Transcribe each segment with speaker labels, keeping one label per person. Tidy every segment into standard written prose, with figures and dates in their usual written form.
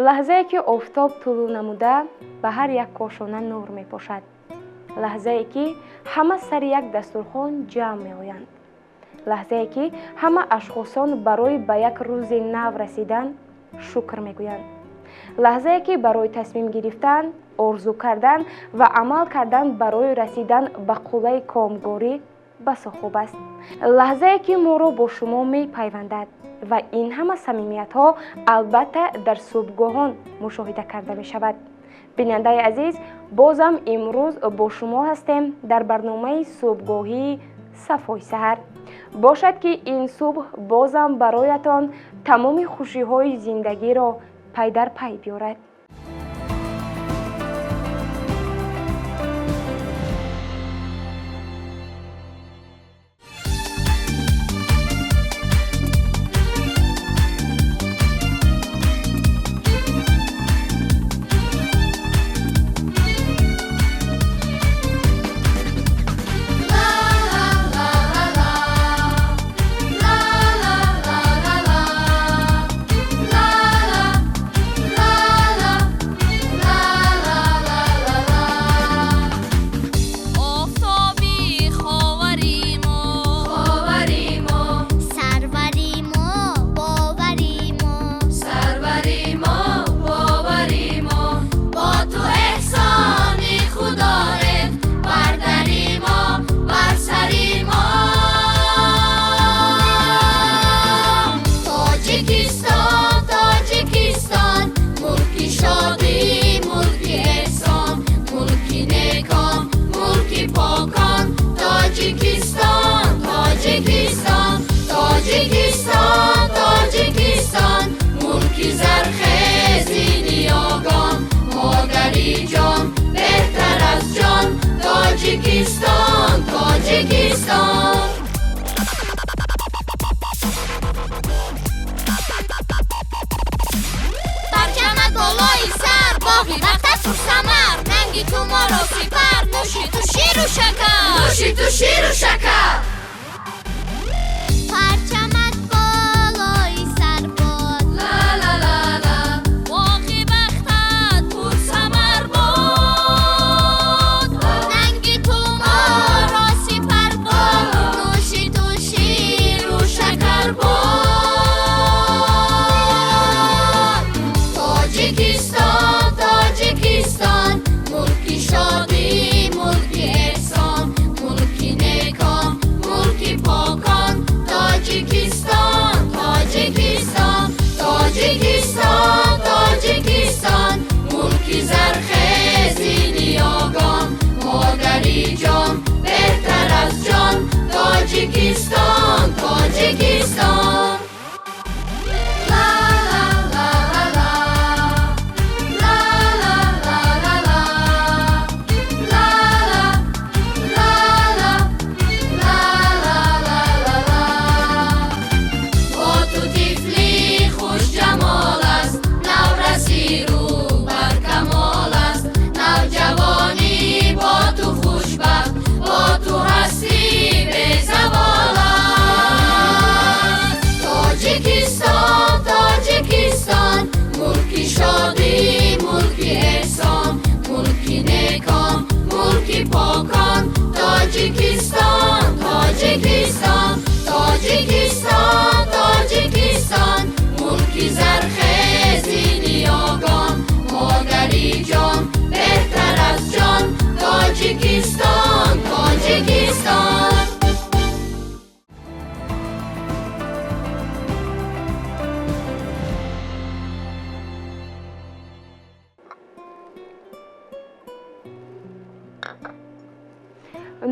Speaker 1: Лаҳзае ки офтоб тулӯъ намуда ба ҳар як кошона нур мепошад, лаҳзае ки ҳама сари як дастурхон ҷамъ меоянд, лаҳзае ки ҳама ашхосон барои ба як рӯзи нав расидан шукр мегӯянд, лаҳзае ки барои тасмим гирифтан, орзу кардан ва амал кардан барои расидан ба қуллаи комгорӣ басо хуб аст, лаҳзае ки моро бо шумо мепайвандад ва ин ҳама самимиятҳо албатта дар субҳгоҳон мушоҳида карда мешавад. Бинандаи азиз, бозам имрӯз бо шумо ҳастем дар барномаи субҳгоҳии Сафои саҳар. Бошад ки ин субҳ бозам бароятон тамоми хушиҳои зиндагиро пай дар пай биёрад.
Speaker 2: Тоҷикистон, Тоҷикистон. Парчамат болои сар, боғи вақтат пурсамар, нанги ту моро сипар, нӯши ту ширу шакар, нӯши ту ширу шакар.
Speaker 3: Парчамат болои сар бод,
Speaker 2: ла-ла-ла-ла, боғи вақтат пурсамар бод,
Speaker 3: нанги ту моро сипар бод, нӯши ту ширу шакар бод.
Speaker 2: Тоҷикистон, Тоҷикистон, мулки шодӣ, мулки эҳсон, мулки некон, мулки покон. Тоҷикистон, Тоҷикистон, Тоҷикистон, Тоҷикистон, мулки зархези ниёгон, модари ҷон беҳтар аз ҷон. Тоҷикистон, Тоҷикистон. Ла-ла-ла-ла-ла, ла-ла-ла-ла-ла, ла-ла, ла-ла, ла-ла-ла-ла-ла. Бо ту тифли хушҷамол аст, навраси рӯ бар камол аст, навҷавонӣ бо ту хушбахт, бо ту ҳастӣ безавол аст. Тоҷикистон, Тоҷикистон, мулки шодӣ, мулки эҳсон, мулки некон, мулки покон. Тоҷикистон, Тоҷикистон, Тоҷикистон, Тоҷикистон, мулки зархези ниёгон, модари ҷон беҳтар аз ҷон. Тоҷикистон, Тоҷикистон.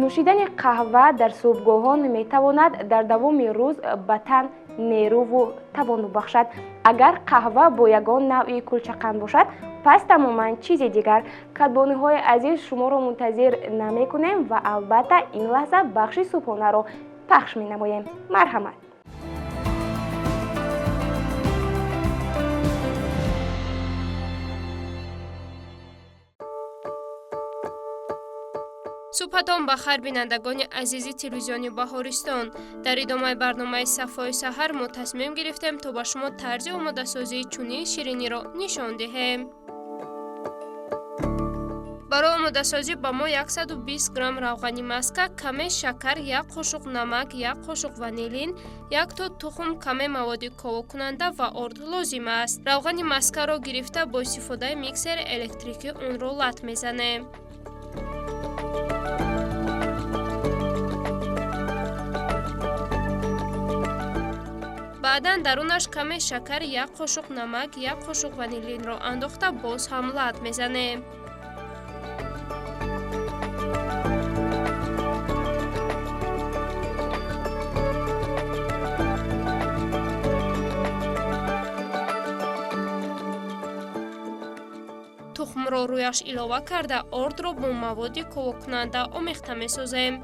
Speaker 1: Нӯшидани қаҳва дар субҳгоҳон метавонад дар давоми рӯз ба тан нерӯву тавону бахшад. Агар қаҳва бо ягон навъи кулчақанд бошад, пас тамоман чизи дигар. Кадбониҳои азиз, шуморо мунтазир намекунем ва албатта ин лаҳза бахши субҳонаро пахш менамоем. Марҳамат.
Speaker 4: Субҳатон ба хайр, бинандагони азизи телевизиони Баҳористон. Дар идомаи барномаи Сафои саҳар мо тасмим гирифтем то ба шумо тарзи омодасозии чунин шириниро нишон диҳем. Барои омодасозӣ ба мо 120 грамм равғани маска, каме шакар, як қошуқ намак, як қошуқ ванилин, як то тухм, каме маводи ковокунанда ва орд лозим аст. Равғани маскаро гирифта бо истифодаи миксери электрикӣ онро лат мезанем. Баъдан дарунаш каме шакар, як қошуқ намак, як қошуқ ванилинро андохта боз ҳам лат мезанем. Тухмро рӯяш илова карда ордро бо маводи ковокунанда омехта месозем.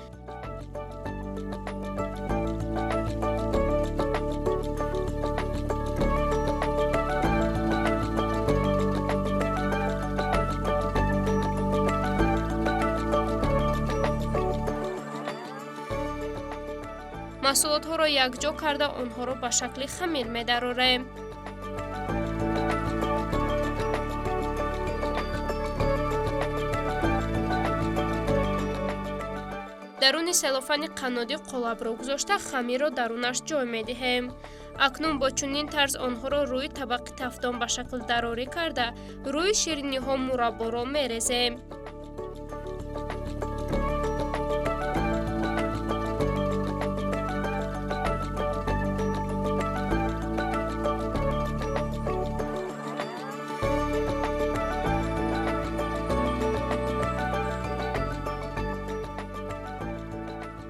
Speaker 4: Маҳсулотҳоро якҷо карда онҳоро ба шакли хамир медарорем. Даруни селофани қаннодӣ қолабро гузошта хамирро дарунаш ҷой медиҳем. Акнун бо чунин тарз онҳоро рӯи табақи тафдон ба шакл дарорӣ карда рӯи шириниҳо мурабборо мерезем.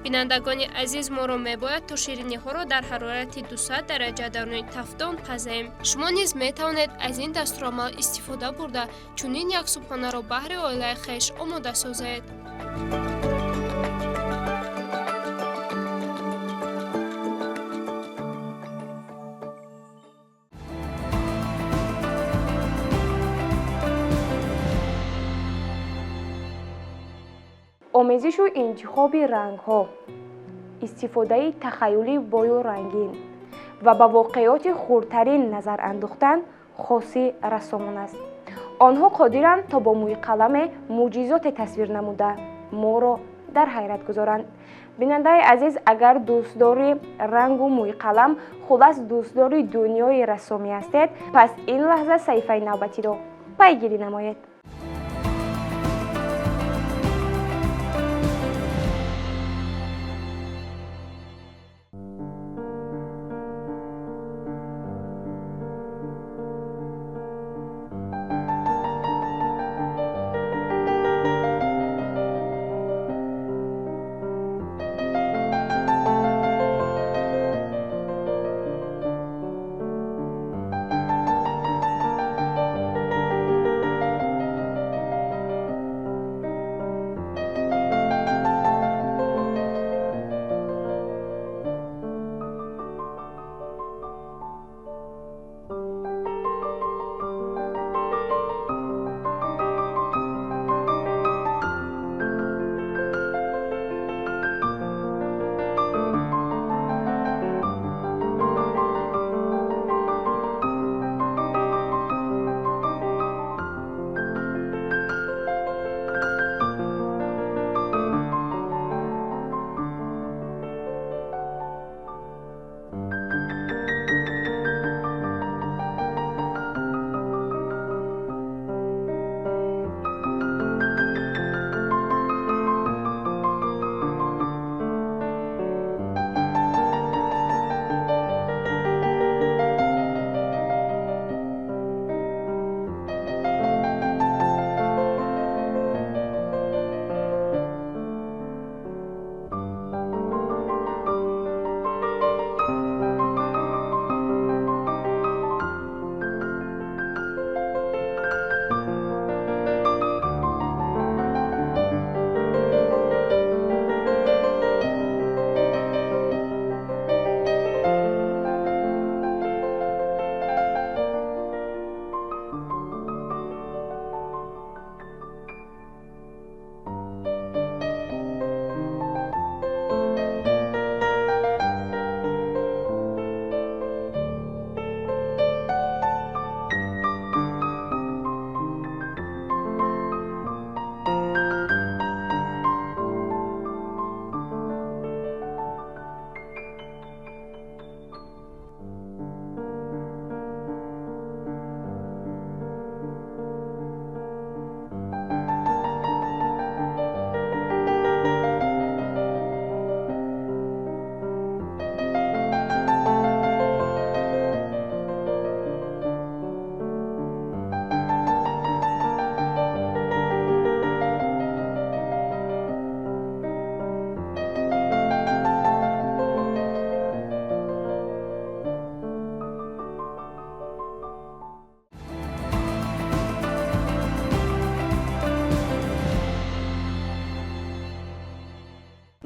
Speaker 4: Бинандагони азиз, моро мебояд то шириниҳоро дар ҳарорати 200 дараҷа даруни тафдон пазем. Шумо низ метавонед аз ин дастурамал истифода бурда чунин як субҳонаро баҳри оилаи хеш омода созед.
Speaker 1: Омезишу интихоби рангҳо, истифодаи тахаюли бою рангин ва ба воқеоти хурдтарин назар андохтан хоси рассомон аст. Онҳо қодиранд то бо мӯйқаламе мӯъҷизоте тасвир намуда моро дар ҳайрат гузоранд. Бинандаи азиз, агар дӯстдори рангу мӯйқалам, хулас дӯстдори дунёи рассомӣ ҳастед, пас ин лаҳза саҳифаи навбатиро пайгирӣ намоед.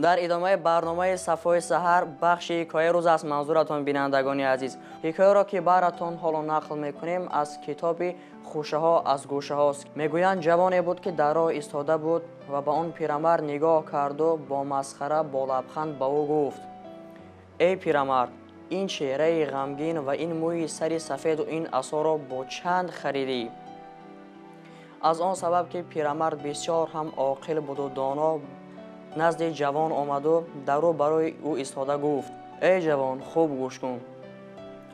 Speaker 5: Дар идомаи барномаи Сафои саҳар бахши ҳикояи рӯз аст манзуратон, бинандагони азиз. Ҳикояро, ки баратон ҳоло нақл мекунем, аз китоби «Хӯшаҳо аз гӯшаҳост». Мегӯянд, ҷавоне буд, ки дар роҳ истода буд ва ба он пирамард нигоҳ карду бо масхара, бо лабханд ба ӯ гуфт: «Эй пирамард, ин чеҳраи ғамгин ва ин мӯи сари сафеду ин асоро бо чанд харидӣ?» Аз он сабаб, ки пирамард бисёр ҳам оқил буду доно, назди ҷавон омаду дар рӯ барои ӯ истода гуфт: «Эй ҷавон, хуб гӯш кун.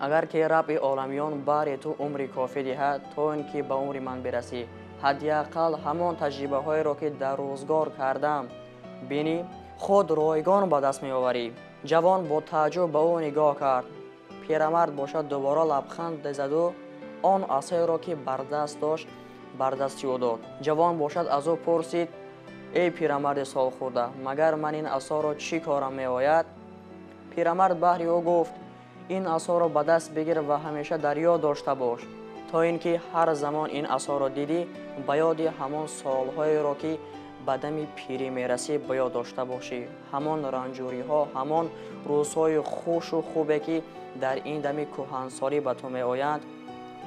Speaker 5: Агар ки Рабби оламиён баҳри ту умри кофӣ диҳад, то ин ки ба умри ман бирасӣ, ҳадди ақал ҳамон таҷрибаҳоеро, ки дар рӯзгор кардам, бинӣ, худ ройгон ба даст меоварӣ». Ҷавон бо тааҷҷуб ба ӯ нигоҳ кард. Пирамард бошад, дубора лабханд заду он асоеро, ки бар даст дошт, бар дасти ӯ дод. Ҷавон бошад, аз ӯ пурсид: «Эй пирамарди солхӯрда, магар ман ин асоро чӣ корам меояд?» Пирамард баҳри ӯ гуфт: «Ин асоро ба даст бигир ва ҳамеша дар ёд дошта бош, то ин ки ҳар замон ин асоро дидӣ, ба ёди ҳамон солҳоеро, ки ба дами пирӣ мерасӣ, ба ёд дошта бошӣ, ҳамон ранҷуриҳо, ҳамон рӯзҳои хушу хубе, ки дар ин дами кӯҳансолӣ ба ту меоянд,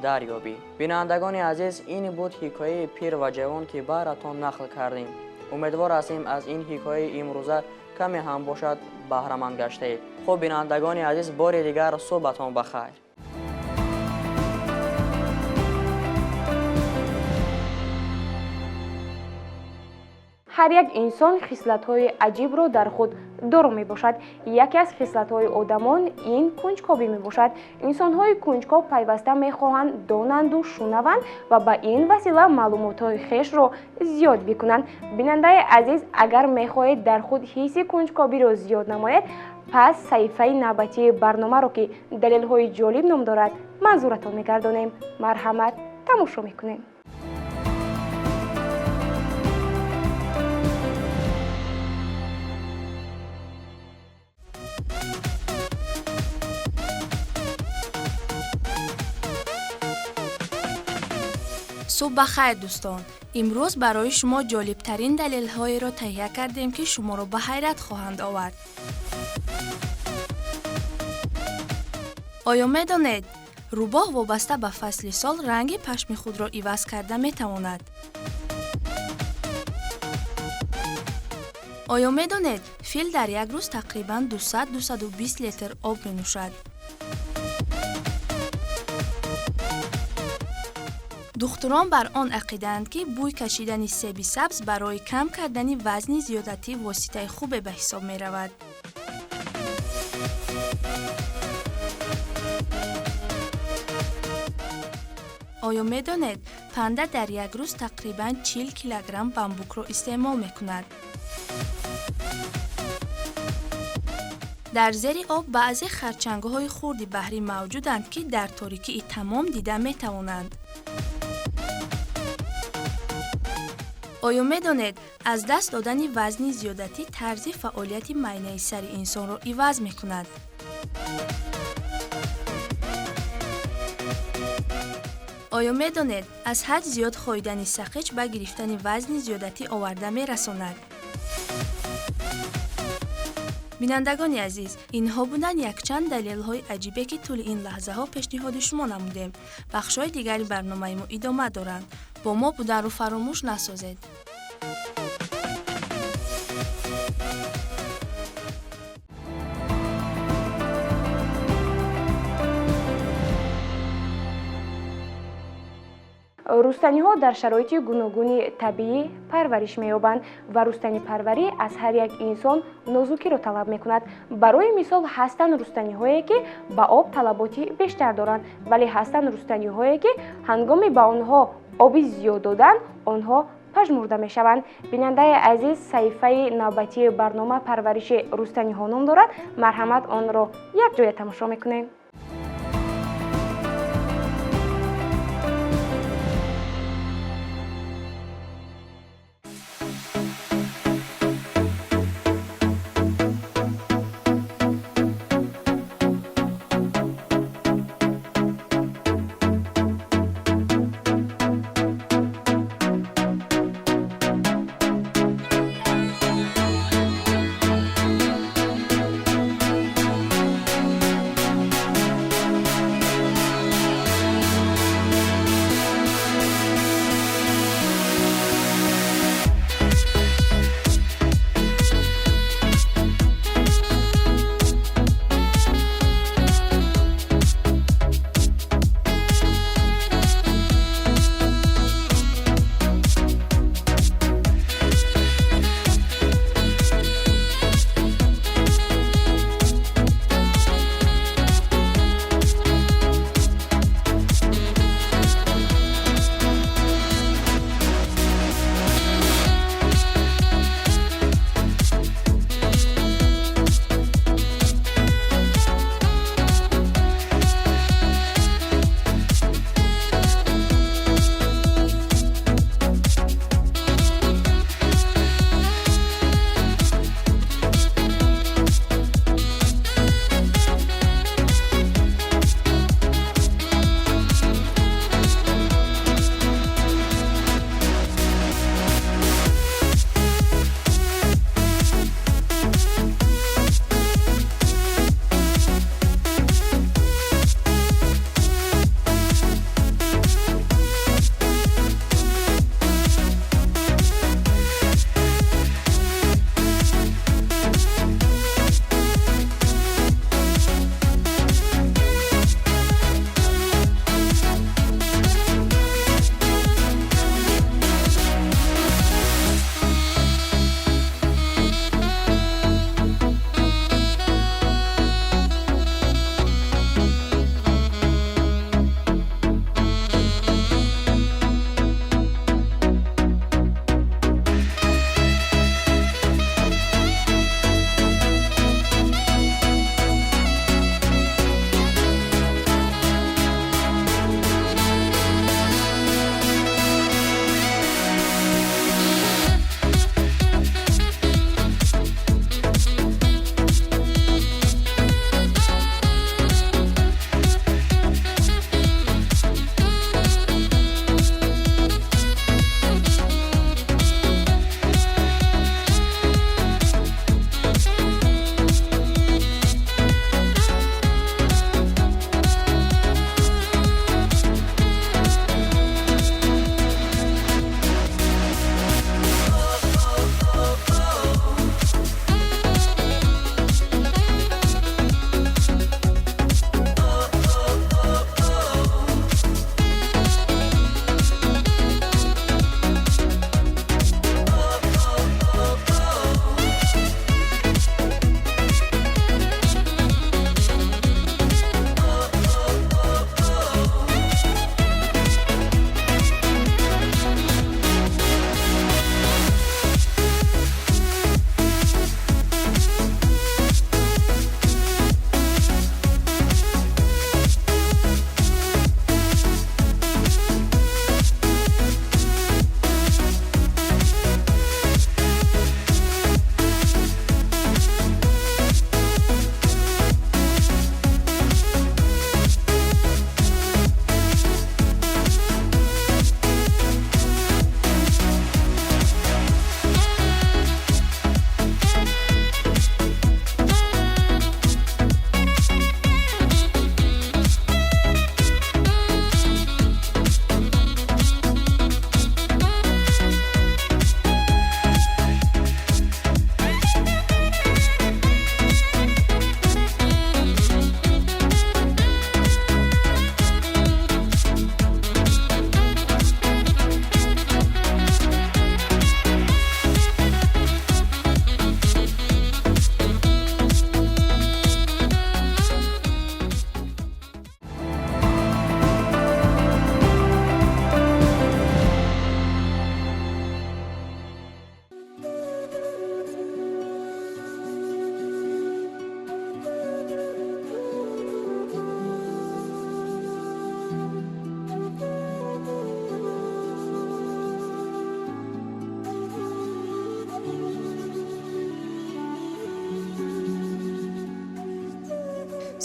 Speaker 5: дарёбӣ». Бинандагони азиз, ин буд ҳикояи пир ва ҷавон, ки баратон нақл кардем. Умедвор ҳастем, аз ин ҳикояи имрӯза каме ҳам бошад баҳраманд гаштаед. Хуб, бинандагони азиз, бори дигар суҳбатон ба хайр.
Speaker 1: Ҳар як инсон хислатҳои аҷибро дар худ доро мебошад. Яке аз хислатҳои одамон ин кунҷкобӣ мебошад. Инсонҳои кунҷкоб пайваста мехоҳанд донанду шунаванд ва ба ин васила маълумотҳои хешро зиёд бикунанд. Бинандаи азиз, агар мехоҳед дар худ ҳисси кунҷкобиро зиёд намоед, пас саҳифаи навбатии барномаро, ки «Далелҳои ҷолиб» ном дорад, манзуратон мегардонем. Марҳамат, тамошо мекунем.
Speaker 6: Субҳ ба хайр, дӯстон! Имрӯз барои шумо ҷолибтарин далелҳоеро таҳия кардем, ки шуморо ба ҳайрат хоҳанд овард. Оё медонед, рӯбоҳ вобаста ба фасли сол ранги пашми худро иваз карда метавонад? Оё медонед, фил дар як рӯз тақрибан 200-220 литр об менӯшад? Духтурон бар он ақидаанд, ки бӯй кашидани себи сабз барои кам кардани вазни зиёдатӣ воситаи хубе ба ҳисоб меравад. Оё медонед, панда дар як рӯз тақрибан 40 килограмм бамбукро истеъмол мекунад? Дар зери об баъзе харчангҳои хурди баҳрӣ мавҷуданд, ки дар торикии тамом дида метавонанд. Оё медонед, аз даст додани вазни зиёдатӣ тарзи фаъолияти майнаи сари инсонро иваз мекунад? Оё медонед, аз ҳад зиёд хоидани сақич ба гирифтани вазни зиёдатӣ оварда мерасонад? Бинандагони азиз, инҳо буданд якчанд далелҳои аҷибе, ки тӯли ин лаҳзаҳо пешниҳоди шумо намудем. Бахшҳои дигари барномаи мо идома доранд. Бо мо буданро фаромӯш насозед.
Speaker 1: Рустаниҳо дар шароити гуногуни табиӣ парвариш меёбанд ва рустанипарварӣ аз ҳар як инсон нозукиро талаб мекунад. Барои мисол, ҳастанд рустаниҳое, ки ба об талаботи бештар доранд, вале ҳастанд рустаниҳое, ки ҳангоми ба онҳо оби зиёд додан, онҳо пажмурда мешаванд. Бинандаи азиз, саҳифаи навбатии барнома «Парвариши рустаниҳо» ном дорад. Марҳамат, онро якҷоя тамошо мекунем.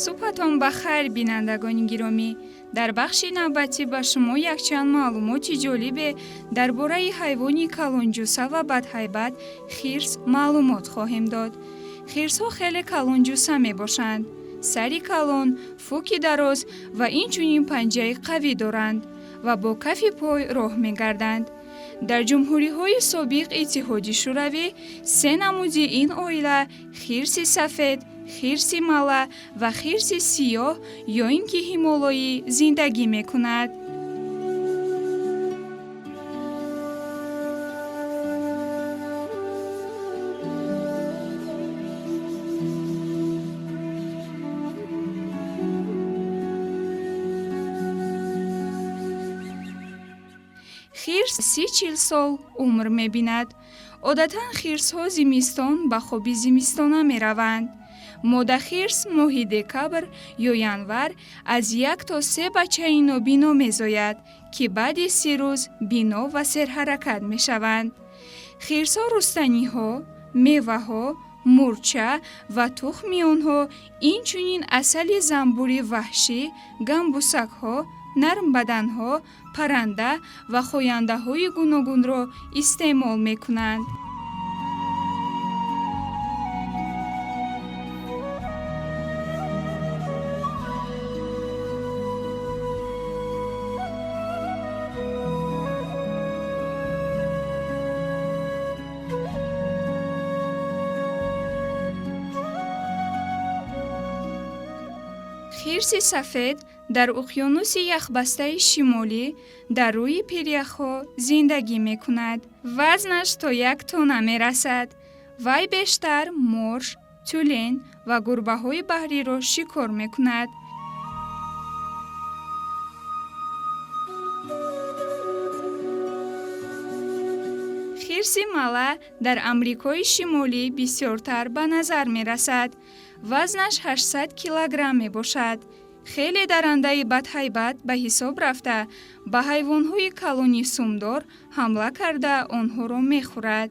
Speaker 7: Субҳатон ба хайр, бинандагони гиромӣ. Дар бахши навбатӣ ба шумо якчанд маълумоти ҷолибе дар бораи ҳайвони калонҷуса ва бадҳайбат хирс маълумот хоҳем дод. Хирсҳо хеле калонҷуса мебошанд. Сари калон, фуки дароз ва инчунин панҷаи қавӣ доранд ва бо кафи пой роҳ мегарданд. Дар ҷумҳуриҳои собиқ Иттиҳоди Шӯравӣ се намуди ин оила хирси сафед, хирси мала ва хирси сиёҳ ё ин ки ҳимолоӣ зиндагӣ мекунад. Хирс 30-40 сол умр мебинад. Одатан хирсҳо зимистон ба хоби зимистона мераванд. Модахирс моҳи декабр ё январ аз 1 то 3 бачаи нобино мезояд, ки баъди 30 рӯз бино ва серҳаракат мешаванд. Хирсҳо рустаниҳо, меваҳо, мурча ва тухми онҳо, инчунин асали занбури ваҳшӣ, гамбусакҳо, нармбаданҳо, парранда ва хояндаҳои гуногунро истеъмол мекунанд. Хирси сафед дар уқёнуси яхбастаи шимолӣ дар рӯи пиряхҳо зиндагӣ мекунад. Вазнаш то 1 тонна мерасад. Вай бештар морж, тюлен ва гурбаҳои баҳриро шикор мекунад. Хирси мала дар Амрикои Шимолӣ бисёртар ба назар мерасад. Вазнаш 800 килограмм мебошад. Хеле дарандаи бадҳайбат ба ҳисоб рафта, ба ҳайвонҳои калони сумдор ҳамла карда онҳоро мехӯрад.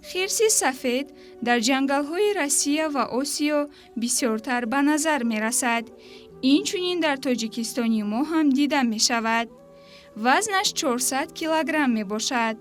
Speaker 7: Хирси сафед дар ҷангалҳои Россия ва Осиё бисёртар ба назар мерасад. Инчунин дар Тоҷикистони мо ҳам дида мешавад. Вазнаш 400 килограмм мебошад.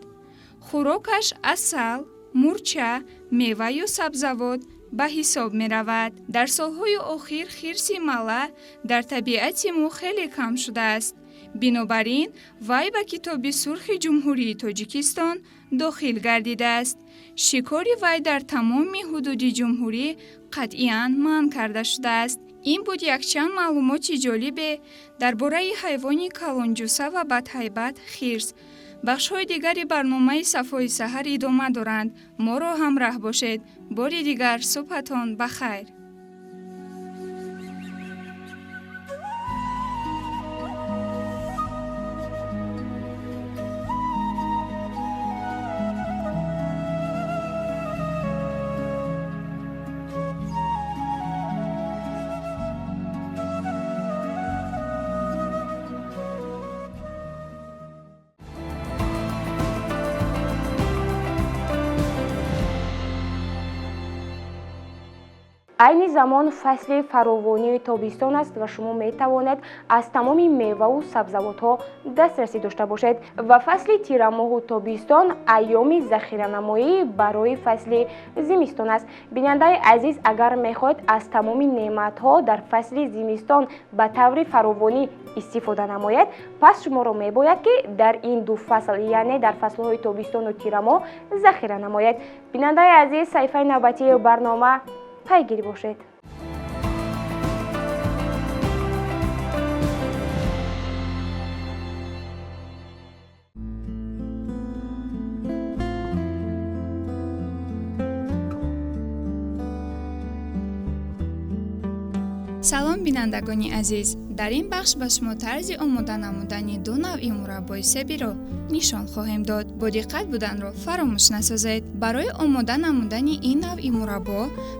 Speaker 7: Хӯрокаш асал, мурча, меваю сабзавот ба ҳисоб меравад. Дар солҳои охир хирси мала дар табиати мо хеле кам шудааст. Бинобар ин вай ба Китоби сурхи Ҷумҳурии Тоҷикистон дохил гардидааст. Шикори вай дар тамоми ҳудуди ҷумҳурӣ қатъиян манъ карда шудааст. Ин буд якчанд маълумоти ҷолибе дар бораи ҳайвони калонҷуса ва бадҳайбат хирс. Бахшҳои дигари барномаи Сафои саҳар идома доранд. Моро ҳамраҳ бошед. Бори дигар субҳатон ба хайр.
Speaker 1: Айни замон фасли фаровонии тобистон аст ва шумо метавонед аз тамоми меваву сабзавотҳо дастрасӣ дошта бошед ва фасли тирамоҳу тобистон айёми захиранамоӣ барои фасли зимистон аст. Бинандаи азиз, агар мехоҳед аз тамоми неъматҳо дар фасли зимистон ба таври фаровонӣ истифода намоед, пас шуморо мебояд, ки дар ин ду фасл, яъне дар фаслҳои тобистону тирамоҳ захира намоед. Бинандаи азиз, саҳифаи навбатии барнома пайгирӣ бошед.
Speaker 7: Салом, бинандагони азиз. Дар ин бахш ба шумо тарзи омода намудани ду навъи мураббои себиро нишон хоҳем дод. Бо диққат буданро фаромӯш насозед. Барои омода намудани ин навъи мураббо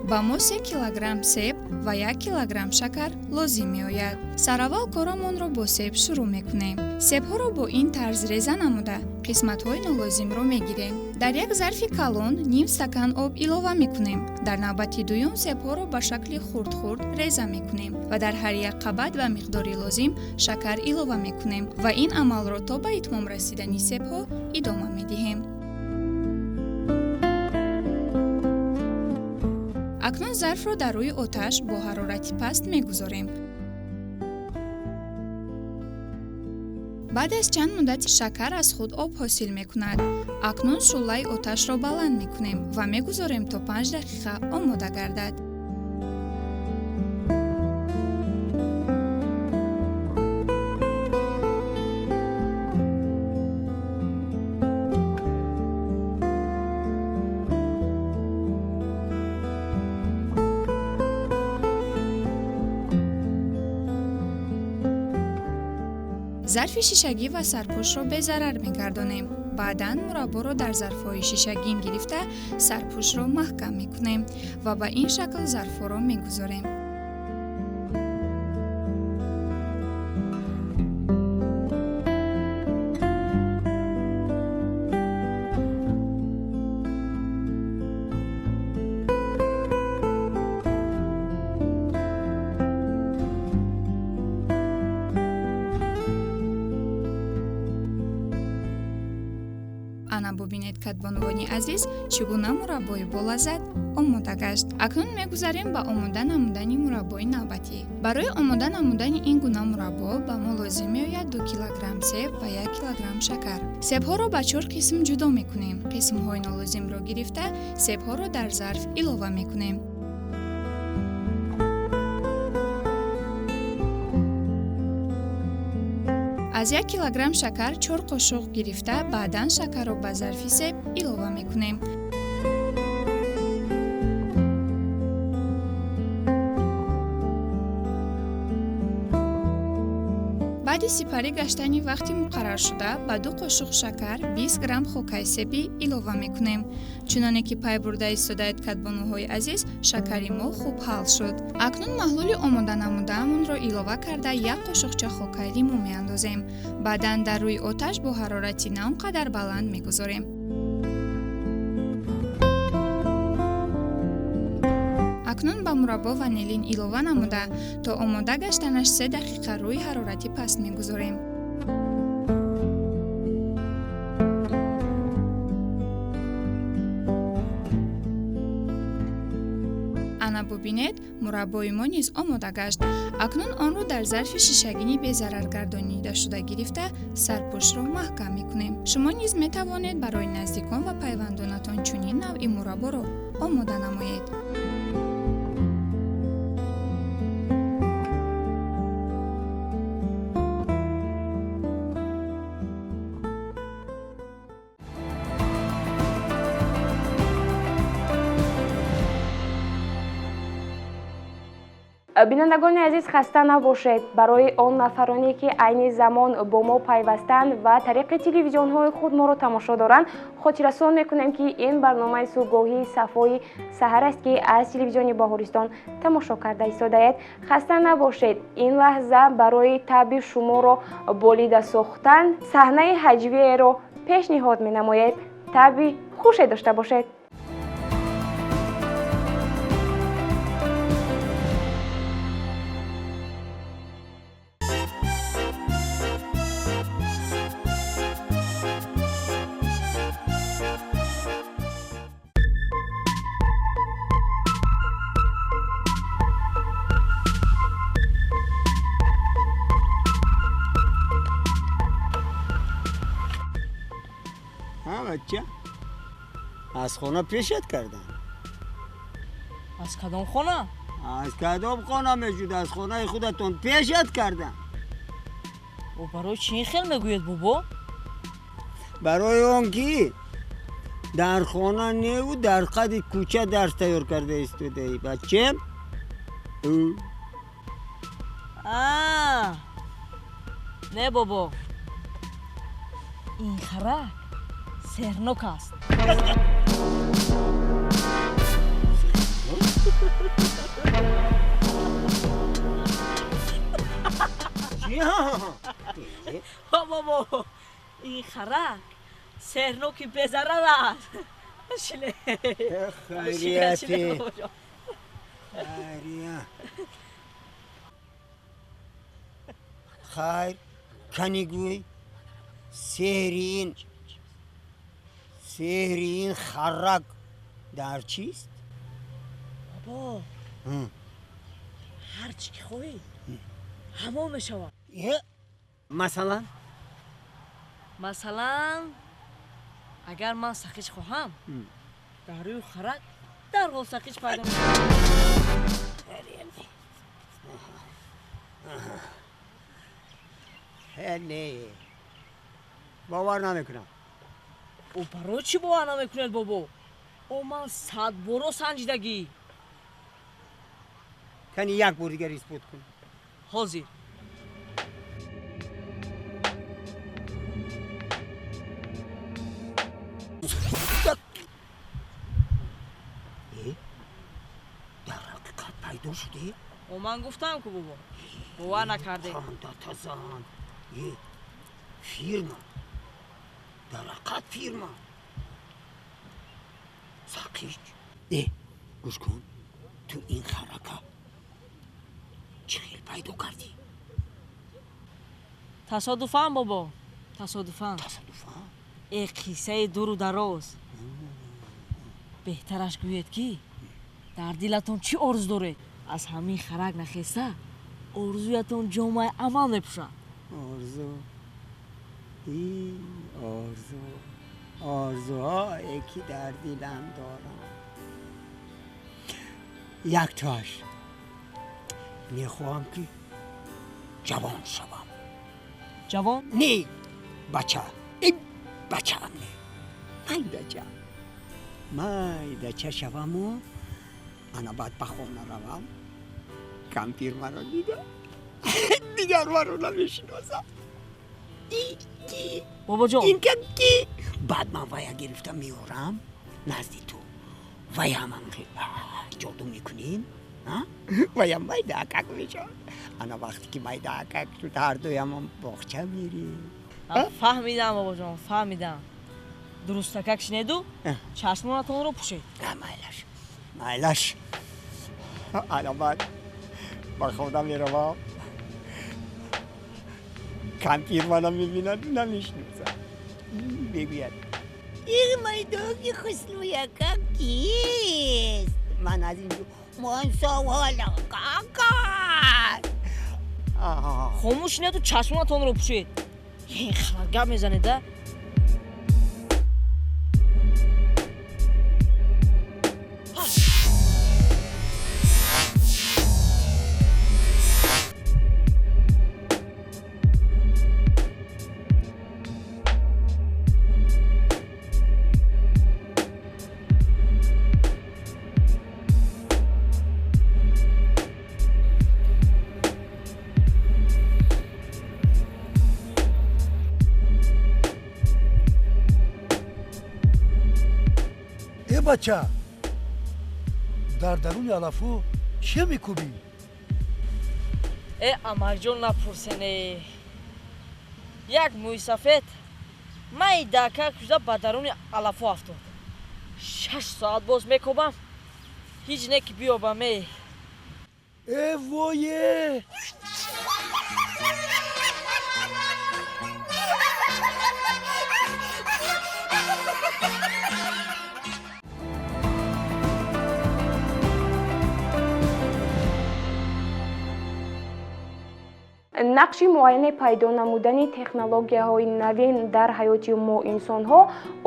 Speaker 7: ба мо 3 килограмм себ, ва 1 килограмм шакар лозим меояд. Сараввал корамонро бо себ шурӯъ мекунем. Себҳоро бо ин тарз реза намуда, қисматҳои нолозимро мегирем. Дар як зарфи калон ним стакан об илова мекунем. Дар навбати дуюм себҳоро ба шакли хурд-хурд реза мекунем ва дар ҳар як қабат ба миқдори лозим шакар илова мекунем ва ин амалро то ба итмом расидани себҳо идома медиҳем. Акнун зарфро дар рӯи оташ бо ҳарорати паст мегузорем. Баъд аз чанд муддат шакар аз худ об ҳосил мекунад. Акнун шӯълаи оташро баланд мекунем ва мегузорем то 5 дақиқа омода гардад. Зарфи шишагӣ ва сарпӯшро безарар мегардонем. Баъдан мурабборо дар зарфҳои шишагин гирифта сарпӯшро маҳкам мекунем ва ба ин шакл зарфҳоро мегузорем. Ана бубинед, кадбонувони азиз, чӣ гуна мураббои болаззат омода гашт. Акнун мегузарем ба омода намудани мураббои навбатӣ. Барои омода намудани ин гуна мураббо ба мо лозим меояд 2 килограмм себ ва 1 килограмм шакар. Себҳоро ба 4 қисм ҷудо мекунем. Қисмҳои нолозимро гирифта, себҳоро дар зарф илова мекунем. Аз 1 килограмм шакар 4 қошуқ гирифта, баъдан шакарро ба зарфи себ илова мекунем. Баъди сипарӣ гаштани вақти муқарраршуда ба 2 қошуқ шакар 20 грамм хокаи себӣ илова мекунем. Чуноне ки пай бурда истодаед, кадбонуҳои азиз, шакари мо хуб ҳал шуд. Акнун маҳлули омода намудаамонро илова карда 1 қошуқча хокаи лимӯ меандозем. Баъдан дар рӯи оташ бо ҳарорати на он қадар баланд мегузорем. Акнун ба мураббо ванилин илова намуда, то омода гаштанаш 3 дақиқа рӯи ҳарорати паст мегузорем. Ана бубинед, мураббои мо низ омода гашт. Акнун онро дар зарфи шишагини безараргардонидашуда гирифта, сарпӯшро маҳкам мекунем. Шумо низ метавонед барои наздикон ва пайвандонатон чунин навъи мурабборо омода намоед.
Speaker 1: Бинандагони азиз, хаста набошед. Барои он нафароне ки айни замон бо мо пайвастанд ва тариқи телевизионҳои худ моро тамошо доранд, хотиррасон мекунем, ки ин барномаи субҳгоҳии Сафои саҳар аст, ки аз телевизиони Баҳористон тамошо карда истодаед. Хаста набошед. Ин лаҳза барои таби шуморо болида сохтан саҳнаи ҳаҷвиеро пешниҳод менамоед. Таби хуше дошта бошед.
Speaker 8: Бача, аз хона пешат кардан.
Speaker 9: Аз кадом хона?
Speaker 8: Аз кадом хона мешуд? Аз хонаи худатон пешат кардан.
Speaker 9: О, барои чӣ ин хел мегӯед, бобо?
Speaker 8: Барои он ки дар хона неву дар қади кӯча дарс тайёр карда истодаӣ, бачем.
Speaker 9: А, не, бобо, ин харак сеҳрнок аст.
Speaker 8: Чӣ?
Speaker 9: Бобо, ин харак сеҳрноки безарар аст. Шине.
Speaker 8: Хайрияти. Хайрия. Хайр, кани гӯй, сеҳри ин харак дар чист?
Speaker 9: Бобо, ҳар чӣ ки хоҳӣ ҳамон мешавад.
Speaker 8: Масалан?
Speaker 9: Масалан, агар ман сақич хоҳам, дар рӯи харак дарҳол сақич пайдо мешавад.
Speaker 8: Не, бовар намекунам.
Speaker 9: О, барои чӣ бовар намекунед, бобо? О, ман садборо санҷидагӣ.
Speaker 8: Кани як бор дигар исбот кун.
Speaker 9: Ҳозир.
Speaker 8: Дар ҳақиқат пайдо шудӣ?
Speaker 9: О, ман гуфтам ку, бобо, бовар накардед.
Speaker 8: Тазан фирма, дар ҳақиқат фирма. Сақич, гӯш кун, ту ин харака чӣ хел пайдо кардӣ?
Speaker 9: Тасодуфан, бобо, тасодуфан.
Speaker 8: Тасодуфан?
Speaker 9: Қиссаи дуру дароз. Беҳтараш гӯед, ки дар дилатон чӣ орзу доред? Аз ҳамин харак нахеста орзуятон ҷомаи амал мепӯшад.
Speaker 8: Орзу, орзу, орзуҳое ки дар дилам дорам, яктоаш мехоҳам, ки ҷавон шавам.
Speaker 9: Ҷавон?
Speaker 8: Не, бача, бачаам не, майдача, майдача шаваму ана баъд ба хона равам, кампир маро дида дигар маро намешиносад.
Speaker 9: Бобоҷон,
Speaker 8: ин ки баъд ман вая гирифта меорам назди ту, ваямам ҷоду мекунем, ваям майдаакак мешавад. Ана вақте ки майдаакак шуд, ҳардуямон боғча мерем.
Speaker 9: Фаҳмидам, бобоҷон, фаҳмидам. Дурустакак шинеду чашмонатонро пӯшед.
Speaker 8: Майлаш, майлаш. Ана баъд ба хона меравам, кампир мана мебинад, намешиносад, мегӯяд: ин майдоки хуснуякак кист? Ман аз инҷо ман саволам какар.
Speaker 9: Хомӯш шинеду чашмонатонро пӯшед. Ин хабар гап мезанед, а?
Speaker 10: Бача, дар даруни алафҳо чӣ мекӯбӣ?
Speaker 9: Э, амакҷон, напурсене. Як мӯйсафед майдакак шуда ба даруни алафҳо афтод. 6 соат боз мекобам, ҳеҷ не ки биёбам. Э,
Speaker 10: э вое!
Speaker 1: Нақши муайяне пайдо намудани технологияҳои навин дар ҳаёти мо инсонҳо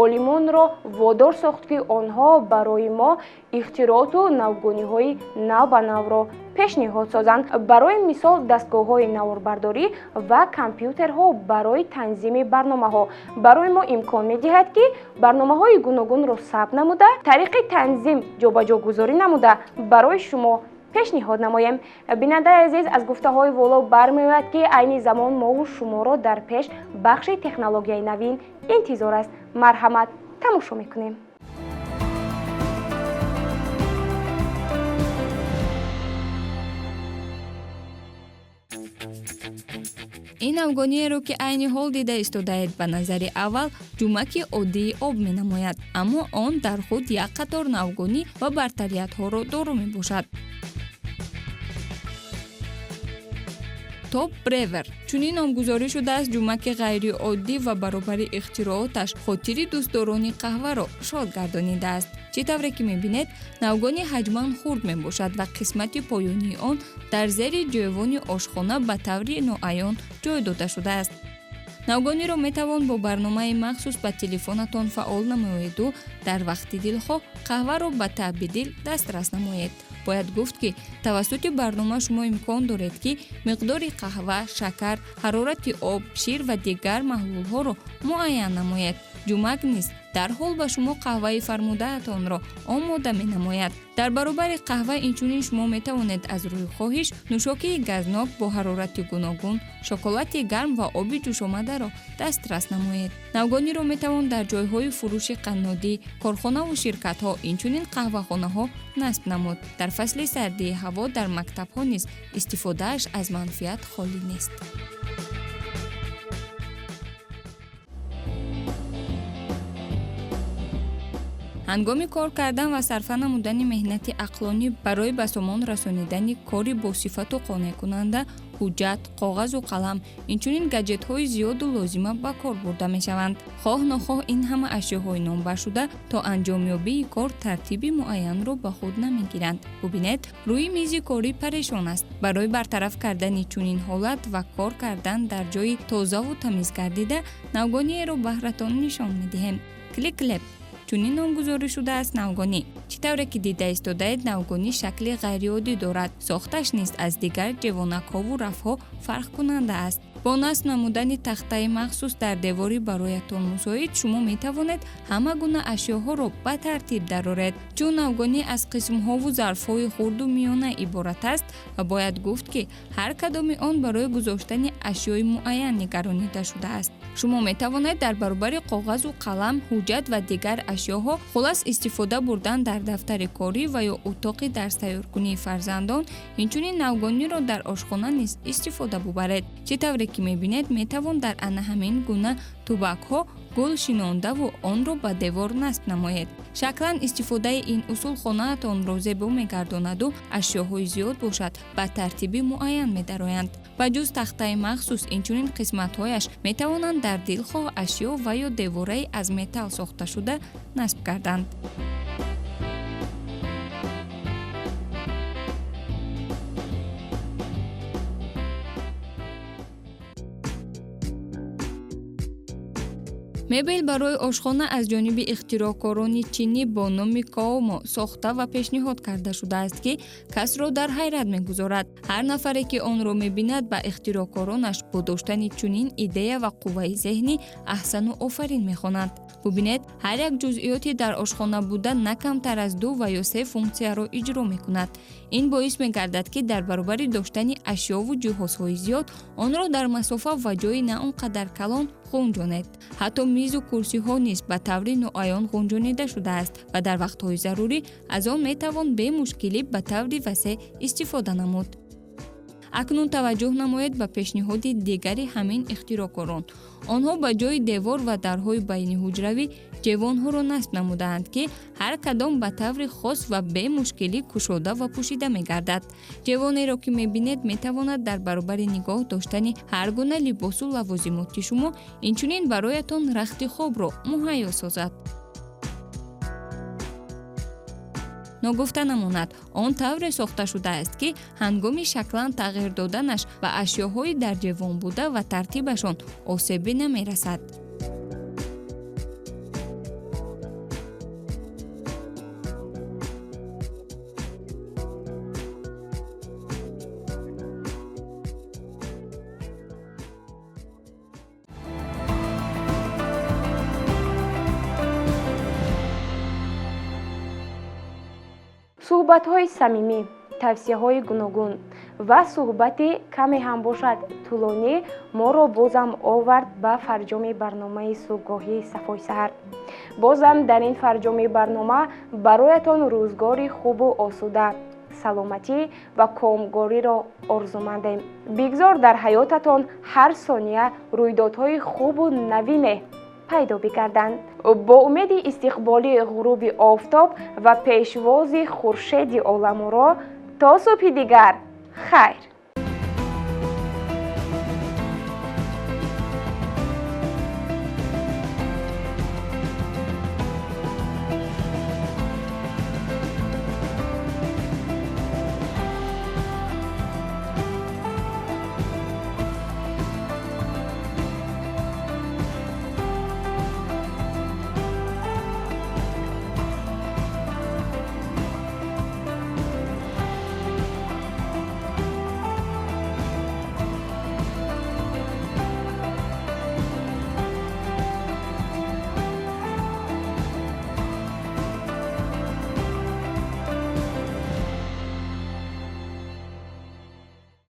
Speaker 1: олимонро водор сохт, ки онҳо барои мо ихтирооту навгониҳои нав ба навро пешниҳод созанд. Барои мисол, дастгоҳҳои наворбардорӣ ва компютерҳо барои танзими барномаҳо барои мо имкон медиҳад, ки барномаҳои гуногунро сабт намуда, тариқи танзим ҷобаҷогузорӣ намуда барои шумо пешниҳод намоем. Бинандаи азиз, аз гуфтаҳои воло бармеояд, ки айни замон мову шуморо дар пеш бахши технологияи навин интизор аст. Марҳамат, тамошо мекунем.
Speaker 11: Ин навгониеро, ки айни ҳол дида истодаед, ба назари аввал ҷумаки оддии об менамояд, аммо он дар худ як қатор навгонӣ ва бартариятҳоро доро мебошад. Топ Бревер чунин номгузорӣ шудааст ҷумаки ғайриоддӣ ва баробари ихтирооташ хотири дӯстдорони қаҳваро шод гардонидааст. Чӣ тавре ки мебинед, навгони ҳаҷман хурд мебошад ва қисмати поёнии он дар зери ҷойвони ошхона ба таври ноаён ҷой дода шудааст. Навгониро метавон бо барномаи махсус ба телефонатон фаъол намоеду дар вақти дилхоҳ қаҳваро ба таъби дил дастрас намоед. Бояд гуфт, ки тавассути барнома шумо имкон доред, ки миқдори қаҳва, шакар, ҳарорати об, шир ва дигар маҳлулҳоро муайян намоед. Ҷумак низ дарҳол ба шумо қаҳваи фармудаатонро омода менамояд. Дар баробари қаҳва инчунин шумо метавонед аз рӯи хоҳиш нӯшокии газнок бо ҳарорати гуногун, шоколади гарм ва оби ҷӯшомадаро дастрас намоед. Навгониро метавон дар ҷойҳои фурӯши қаннодӣ, корхонаву ширкатҳо, инчунин қаҳвахонаҳо насб намуд. Дар фасли сардии ҳаво дар мактабҳо низ истифодааш аз манфиат холӣ нест. Ҳангоми кор кардан ва сарфа намудани меҳнати ақлонӣ барои ба сомон расонидани кори босифату қонеъкунанда, ҳуҷҷат, коғазу қалам, инчунин гаджетҳои зиёду лозима ба кор бурда мешаванд. Хоҳ нохоҳ ин ҳама ашёҳои номбаршуда то анҷомёбии кор тартиби муайянро ба худ намегиранд. Бубинед, рӯи мизи корӣ парешон аст. Барои бартараф кардани чунин ҳолат ва кор кардан дар ҷои тозаву тамиз гардида, навгониеро баҳратон нишон медиҳем. Кликлеп чунин номгузорӣ шудааст навгонӣ. Чӣ тавре ки дида истодаед, навгонӣ шакли ғайриоддӣ дорад. Сохташ низ аз дигар ҷевонакҳову рафҳо фарқкунанда аст. Бо насб намудани тахтаи махсус дар девори бароятон мусоид, шумо метавонед ҳама гуна ашёҳоро ба тартиб дароред. Чун навгонӣ аз қисмҳову зарфҳои хурду миёна иборат аст ва бояд гуфт, ки ҳар кадоми он барои гузоштани ашёи муайян нигаронида шудааст. Шумо метавонед дар баробари коғазу қалам, ҳуҷҷат ва дигар ашёҳо, хулас истифода бурдан дар дафтари корӣ ва ё утоқи дарстайёркунии фарзандон, инчунин навгониро дар ошхона низ истифода бубаред. Чӣ тавре ки мебинед, метавон дар ана ҳамин гуна тубакҳо гул шинондаву онро ба девор насб намоед. Шаклан истифодаи ин усул хонаатонро зебо мегардонаду ашёҳои зиёд бошад ба тартиби муайян медароянд. Ба ҷуз тахтаи махсус, инчунин қисматҳояш метавонанд дар дилхоҳ ашё ва ё девораи аз металл сохташуда насб гарданд. Мебел барои ошхона аз ҷониби ихтироъкорони чинӣ бо номи Каомо сохта ва пешниҳод карда шудааст, ки касро дар ҳайрат мегузорад. Ҳар нафаре, ки онро мебинад, ба ихтироъкоронаш бо доштани чунин идея ва қувваи зеҳнӣ аҳсану офарин мехонанд. Бубинед, ҳар як ҷузъиёти дар ошхона буда на камтар аз ду ва ё се функсияро иҷро мекунад. Ин боис мегардад, ки дар баробари доштани ашёву ҷиҳозҳои зиёд онро дар масофа ва ҷои на он қадар калон ғунҷонед. Ҳатто мизу курсиҳо низ ба таври ноаён ғунҷонида шудааст ва дар вақтҳои зарурӣ аз он метавон бемушкилӣ ба таври васеъ истифода намуд. Акнун таваҷҷӯҳ намоед ба пешниҳоди дигари ҳамин ихтироъкорон. Онҳо ба ҷои девор ва дарҳои байниҳуҷравӣ ҷевонҳоро насб намудаанд, ки ҳар кадом ба таври хос ва бемушкилӣ кушода ва пӯшида мегардад. Ҷевонеро, ки мебинед, метавонад дар баробари нигоҳ доштани ҳар гуна либосу лавозимоти шумо, инчунин бароятон рахти хобро муҳайё созад. Ногуфта намонад, он тавре сохта шудааст, ки ҳангоми шаклан тағйир доданаш ба ашёҳои дар ҷевон буда ва тартибашон осебе намерасад.
Speaker 1: Суҳбатҳои самимӣ, тавсияҳои гуногун ва суҳбати каме ҳам бошад тӯлонӣ моро бозам овард ба фарҷоми барномаи субҳгоҳии Сафои саҳар. Бозам дар ин фарҷоми барнома бароятон рӯзгори хубу осуда, Саломатӣ ва комгориро орзумандем. Бигзор дар ҳаётатон ҳар сония рӯйдодҳои хубу навине пайдо бигарданд. Бо умеди истиқболи ғуруби офтоб ва пешвози хуршеди оламуро то субҳи дигар, хайр.